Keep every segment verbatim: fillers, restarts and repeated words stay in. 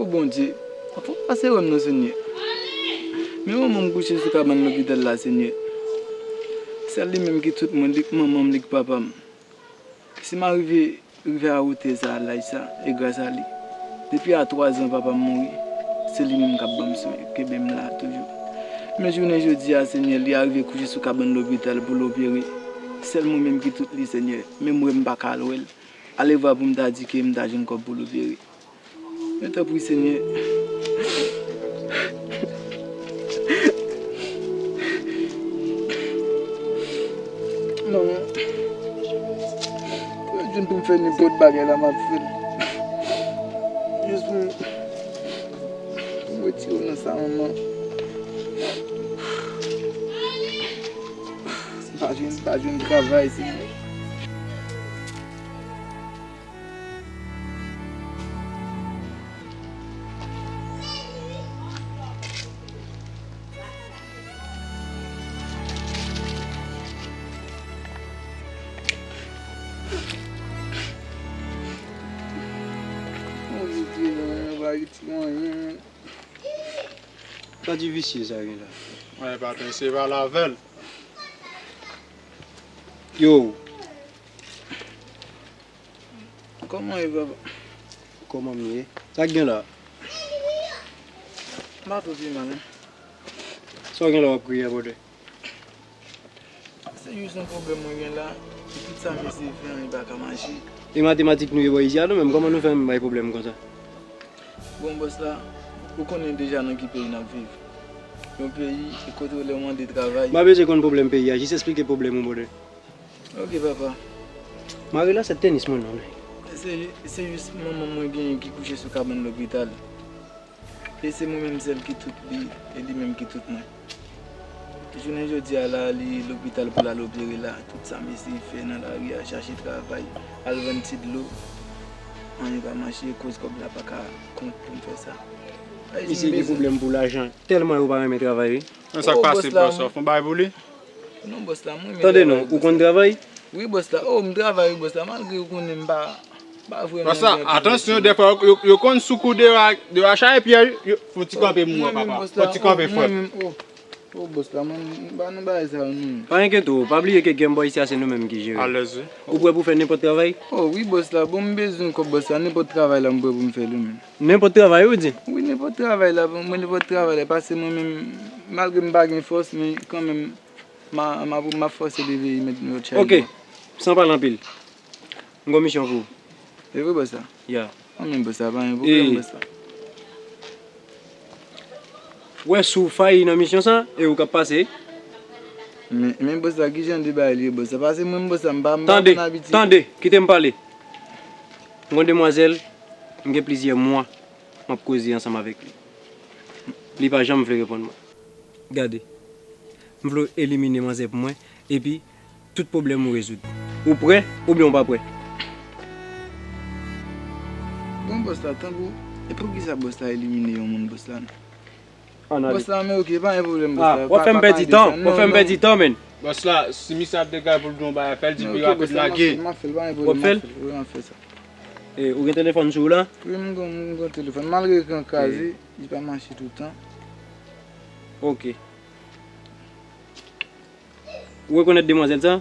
Bondye, fò w pase wè m non, Senyè. Men manman m kouche sou kabann lopital la, Senyè. Sèl li menm ki tout mwen, li k manman m, li k papa m. Si m arive rive a wotè sa a, laj sa, e gras a li. Depi a twa zan papa m mouri, se li menm k ap ban m swen, kenbe m la toujou. Men jounen jodi a, Senyè, li arive kouche sou kabann lopital pou l opere. Sèl mwen menm ki tout li, Senyè. Menm wè m pa ka al wè l. Alevwa pou m ta di ke m ta jwenn kòb pou l opere. Men tanpri, Senyè. Manman, pou yo jwenn pou m fè nenpòt bagay la, m ap fè l. Jis pou m, pou m retire w nan sa, manman. M pa jwenn, m pa jwenn travay, Senyè. Sa di visye sa gen la. Mwen pa t se pale avè l. Yo. Kòman w ye, papa? Kòman m ye? Sa k gen la? M pa twò pi mal, non. Sa w gen la w ap kriye a, brother? Se jis yon pwoblèm mwen gen la, e tout sa m eseye fè an, li pa ka mache. E matematik nou ye bò isi a nou menm, kòman nou fè menm bay pwoblèm konsa? Bon, bòs la, ou konnen deja nan ki peyi n ap viv. Yon peyi, e kote w lè w mande travay. M pa bezwen konn pwoblèm peyi a, jis esplike pwoblèm ou, brother. Ok, papa. Mare la, se tenis mwen non. Se, se jis manman mwen genyen ki kouche sou kabann lopital. E se mwen menm sèl ki tout li, e li menm ki tout mwen. Jounen jodi a la, li lopital pou l al opere la. Tout sa m eseye fè nan lari a, chache travay, al vann ti dlo, anyen pa mache, koz kòb la pa ka kont pou m fè sa. Misye gen pwoblèm pou lajan, tèlman yo pa renmen travay, wi. Men sa k pase, bòs la, w fè yon bagay pou li? Non, bòs la, mwen renmen travay. Tande non, ou konn travay? Wi, bòs la. Oh, m travay, wi, bòs la, malgre ou konnen m pa, m pa vrèman gen anpil resous. Bòs la, atansyon, dèfwa, yo, yo konn sou kou de yo a, de yo a chache pyè, yo, fò ti kanpe, mwen, papa. Fò ti kanpe, frè m. Oh, bòs la, mwen, m pa nan bagay sa yo, non. Pa enkyete w, pa bliye ke Game Boy isi a, se nou menm ki jere. Alèz, wi. Ou prè pou fè nenpòt travay? Oh, wi, bòs la, bon, m bezwen kòb, bòs la, nenpòt travay la, m prè pou m fè l, wi, men. Nenpòt travay, ou di? Wi, nenpòt travay la, mwen, nenpòt travay la, paske mwen menm, malgre m pa gen fòs, men kanmenm, m a, m a, m ap fòse leve e met yon lòt chay. Ok, san pale anpil. M gon misyon pou ou. E vre, bòs la? Ya. Anmè, bòs la, pa gen pwoblèm, bòs la. Ou wè si w fayi nan misyon sa, e ou k ap pase. Men, men bòs la, ki jan de bagay li ye, bòs la? Paske mwen, bòs la, m pa, m pa konn abitye. Tande, tande, kite m pale. M gon demwazèl, m gen plizyè mwa m ap koze ansanm avèk li. Li pa janm vle reponn mwen. Gade, m vle w elimine manzè pou mwen, epi tout pwoblèm ou rezoud. Ou prè oubyen ou pa prè? Bon, bòs la, tanpri, e poukisa bòs la elimine yon moun, bòs la? Ann ale. Bòs la, men ok, pa gen pwoblèm, bòs la. W ap fè m pèdi tan, w ap fè m pèdi tan, menn. Bòs la, si misye ap degaj pou l di yon bagay, fè l di pi rapid lage. M ap fè l, pa gen pwoblèm, m ap fè l, wi, m ap fè sa. E, ou gen telefòn sou ou la? Wi, m gen, m gen telefòn. Malgre ekran kraze, li pa mache toutan. Ok. Ou rekonèt demwazèl sa?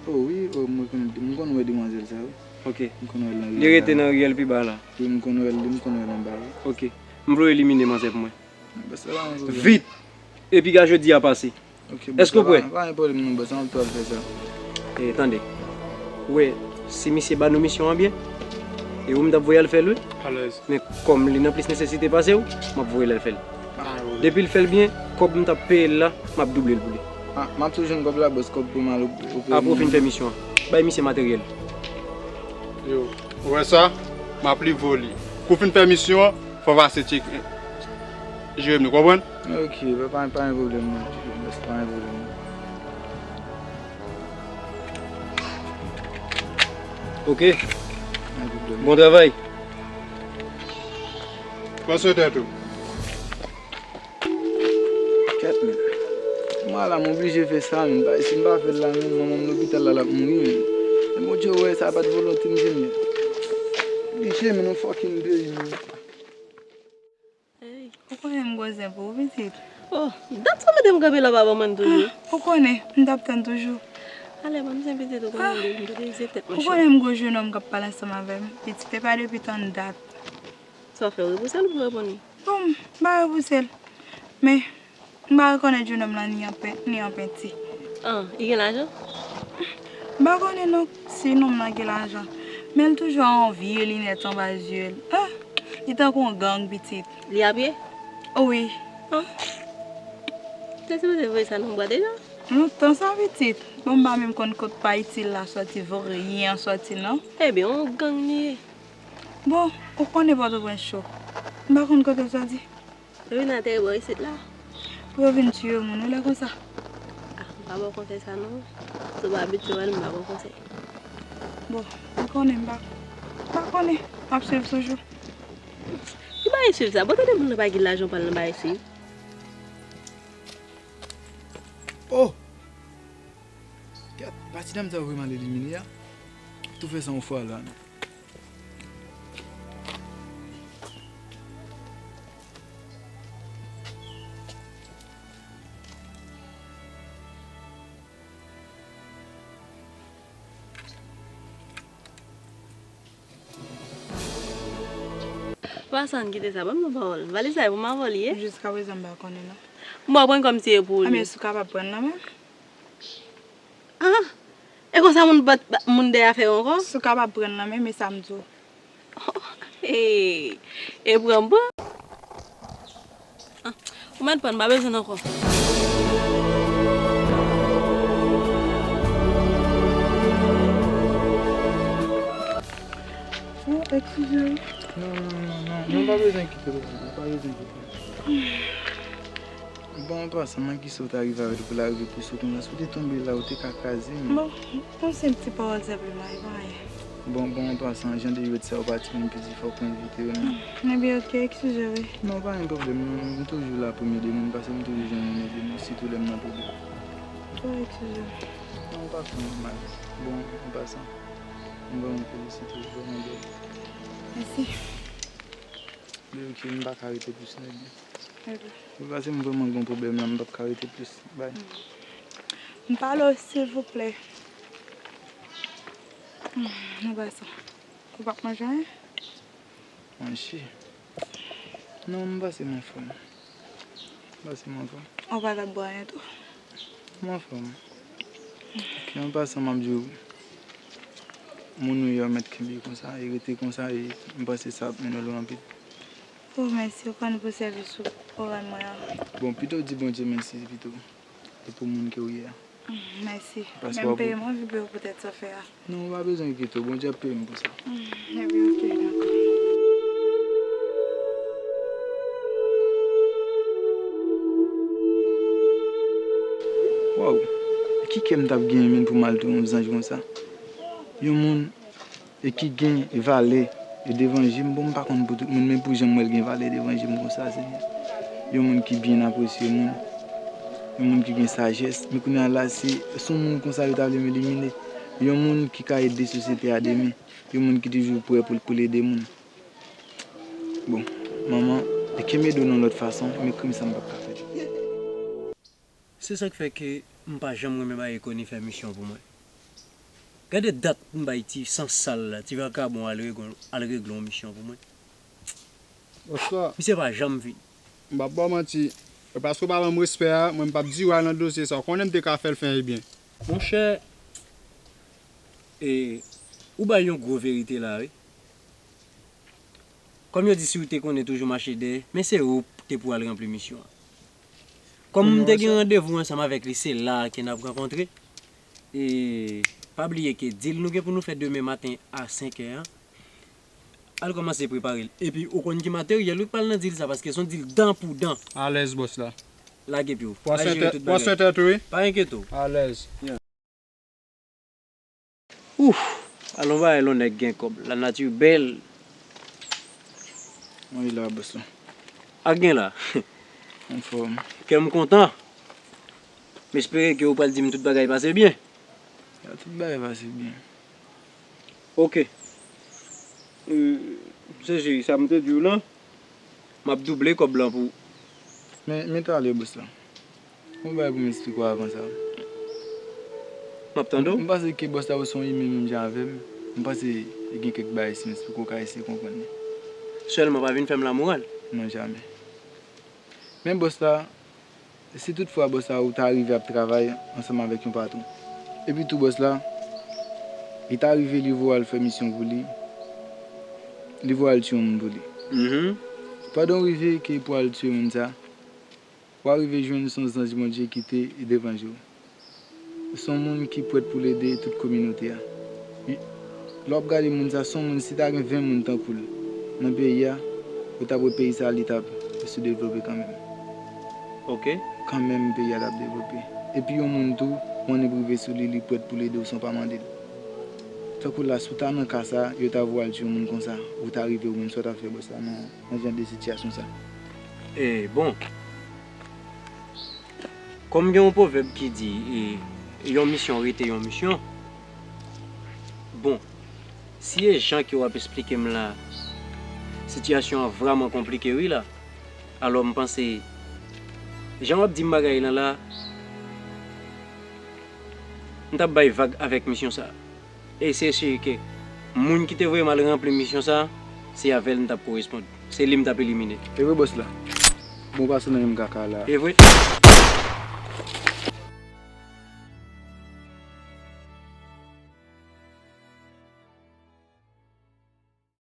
Oh, wi, oh, m rekonèt, m konn wè demwazèl sa, wi. Ok. M konn wè l nan riyèl la. Li rete nan riyèl pi ba la? Wi, m konn wè l, m konn wè l anba, wi. Ok. M vle w elimine manzè pou mwen. Bòs la, pa gen pwoblèm. Vit! Epi piga jodi a pase. Ok, bòs la, pa, pa gen pwoblèm non, bòs la, m ap tou al fè sa. E, tande. Ou wè, si misye ba nou misyon an byen, e ou m t ap voye al fè l, wi. Alèz. Men kòm li nan plis nesesite pase w, m ap voye l al fè l. Pa gen pwoblèm. Depi l fè l byen, kòb m t ap peye l la, m ap double l pou li. A, m ap tou jwenn kòb la, bòs, kòb pou m al op-, opere moun. Apre w fin fè misyon an, bay misye materyèl. Yo, ou wè sa? M ap livre w li. Kou w fin fè misyon an, fò w pase tcheke, jere m li, konprann? Ok, pa, pa, pa gen pwoblèm non, bòs, pa gen pwoblèm non. Ok. Pa gen pwoblèm. Bon travay. Pran swen tèt ou. Kèt, men. Mwen la, m oblije fè sa, men. Paske si m pa fè l la, men, manman m lopital la, l ap mouri, men. Men Bondye wè, sa pa t volonte m, Senyè. Oblije, men, nou fucking peyi, men. Konnen m gwo zen pou ou, pitit. Oh, dat sa w mete m kanpe la, w pa ban mwen toujou. Ah, ou konnen, m t ap tann toujou. Ale, ban m zen, pitit, ou konnen, ah, m te dezye tèt, ou monchè. Konnen m gwo jenòm k ap pale ansanm avè m. Pitit, e pa depi tann dat. Sa w fè, repouse l pou reponn li? Bon, m pa repouse l. Men, m pa rekonèt jenòm lan ni an pen-, ni an penti. Ah, li gen lajan? M pa konnen non si nonm lan gen lajan. Men l toujou a yon vye linèt anba zye l. Ah, li tankou yon gang, pitit. Li a pye? Wi. Ah. Te sipoze voye sa nan bwa deja. Lontan sa, pitit. Bon, m pa menm konn kot pa itil la sòti, voryen an sòti, non. Ebyen, yon gang li ye. Bon, ou konnen Pòtoprens cho. M pa konn kote l sòti. Yo vin ateri bò isit la. Pou yo vin tiye moun, wi, lè konsa. Ah, m pa ba w konsèy sa non. Si w pa abitye wè l, m ba w konsèy. Bon, m konnen, m pa, m pa konnen. M ap swiv toujou. Ki bagay swiv sa? Bon, tande moun nan pa gen lajan pral nan bagay swiv. Oh! Gad, pati dam sa vrèman elimine a. Tou fè sa yon fwa la. Pasan, kite sa, ban m yon pawòl. Valiz la e pou m avè w li ye? Jiskaprezan m pa konnen non. M pral pran kòmsi e pou li. Anben, si w kapab pran l nan men m. Ah, e konsa moun bat, moun dèyè a fè yo ankò? Si w kapab pran l nan men m, e sa m di w. Hey, e pran m pran. Ah, ou mèt pran, m pa bezwen l ankò. Oh, eskize m. Non, non, non, non, non, pa bezwen kite l, pa bezwen kite l. Bon, an pasan, nan kisa w ta rive avè l pou l arive pouse w konsa? Si w te tonbe la, ou te ka kraze m. Bon, yon senp ti pawòl senpleman, e pa anyen. Bon, bon, an pasan, jan de jwèt sa yo pati menm piti, fòk mwen evite yo, non. Ebyen, oke, eskize wi. Non, pa gen pwoblèm, non, m toujou la pou m ede moun, paske m toujou jwenn moun ede moun, sitou lè m nan pwoblèm. Bon, eskize m. Non, pa fè anyen mal. Bon, an pasan, m vrèman felisite w, vrèman bèl. Mèsi. Ebyen, oke, m pa ka rete plis, non, ebyen. Ebyen. Wi, paske m vrèman gen yon pwoblèm la, m p ap ka rete plis. Bay. M pale w, silvouplè. Hmm, nou pa sa. Ou p ap manje anyen? Manje? Non, m pase m anfòm. M pase m anfòm. Ou pa t ap bwè anyen tou? M anfòm. Ki an pasan, m ap di w, moun ou ye a mèt kenbe konsa, e rete konsa, e m panse sa ap mennen w lwen anpil. Oh, mèsi, ou konn pou sèvis ou, ou rann mwen an. Bon, pito w di Bondye mèsi pito, e pou moun ke w ye a. Mm, mèsi. Paske men w ap peye m, anvi peye w poutèt sa w fè a. Non, ou pa bezwen enkyete w, Bondye ap peye m pou sa. Mm, ebyen, oke, dakò. Waw, ki kè m t ap genyen menm pou m al touye yon zanj konsa? Yon moun e ki gen valè e devan je m. Bon, m pa konn pou tout moun, men pou jan m wè l gen valè devan je m konsa, Senyè. Yon moun ki byen apresye moun, yon moun ki gen sajès. Men kounye a la, se, se yon moun konsa yo ta vle m elimine. Yon moun ki ka ede sosyete a demen, yon moun ki toujou prè pou l, pou l ede moun. Bon, manman, e ke m ede w nan lòt fason, men krim sa m p ap ka fè l. Se sa k fè ke m pa janm renmen bay Koni fè misyon pou mwen. Gade dat m bay ti sansal la, ti vakabon al regle, al regle yon misyon pou mwen. Oscar. Misye pa janm vini. M p ap ba w manti. E paske w pa ban m respè a, mwen m p ap di w al nan dosye sa. Ou konnen m te ka fè l fen e byen. Monchè, e, ou bay yon gwo verite la, wi. Kòm yo di, si w te konnen toujou mache dèyè, men se ou k te pou al ranpli misyon an. Kòm m te gen randevou ansanm avèk li, se la a ke n ap rankontre. E pa bliye ke dil nou gen pou nou fè demen maten a senk è an, al kòmanse prepare l. Epi ou konn ki materyèl wi k pral nan dil sa, paske se yon dil dan pou dan. Alèz, bòs la. Lage pye w. Al jere tout bagay. Pran swen tèt ou wi. Pa enkyete w. Alèz. Ouf! Alon bagay lè yon nèg gen kòb. Lanati bèl. Mwen la, bòs la. Ak gen la. Anfòm. Kè m kontan. M espere ke ou pral di m tout bagay pase byen. Ya, tout bagay pase byen. Oke. Euh, se jiri sa m te di w lan. M ap double kòb lan pou ou. Men, men talè, bòs la. Yon bagay pou m eksplike w avan sa. M ap tande w. M panse ke bòs la ou se yon imen menm jan avè m. M panse gen kèk bagay si m eksplike w, w ka eseye konprann li. Sèlman pa vin fè m lamoral. Non, jamè. Men bòs la, si toutfwa bòs la ou ta rive ap travay ansanm avèk yon patwon, epi tou bòs la, li ta rive li voye w al fè misyon pou li, li voye w al tiye yon moun pou li. Mhm. Pandan w rive ke pou al tiye moun sa, w a rive jwenn se yon zanj Bondye ki te devan je w. Se yon moun ki prèt pou l ede tout kominote a. Lè w ap gade moun sa, se yon moun, si ta gen ven moun tankou l nan peyi a, ou t ap wè peyi sa, li t ap soudevlope kanmenm. Ok. Kanmenm, peyi a t ap devlope. Epi yon moun tou, konnen prive sou li, li prèt pou l ede w san w pa mande l. Tankou la, si w ta nan ka sa, yo ta voye w al tiye yon moun konsa, ou ta rive ou menm, sa w t ap fè bòs la nan, nan jan de sitiyasyon sa? E, bon, kòm gen yon pwovèb ki di, e, yon misyon rete yon misyon. Bon, si e jan ke w ap eksplike m la, sitiyasyon an vrèman konplike wi la. Alò, m panse, jan w ap di m bagay lan la, m t ap bay vag avèk misyon sa. E se si ke moun ki te voye m al ranpli misyon sa, se avè l m t ap koresponn. Se li m t ap elimine. E vre, bòs la. Bon, pase nan menm kaka la. E vre.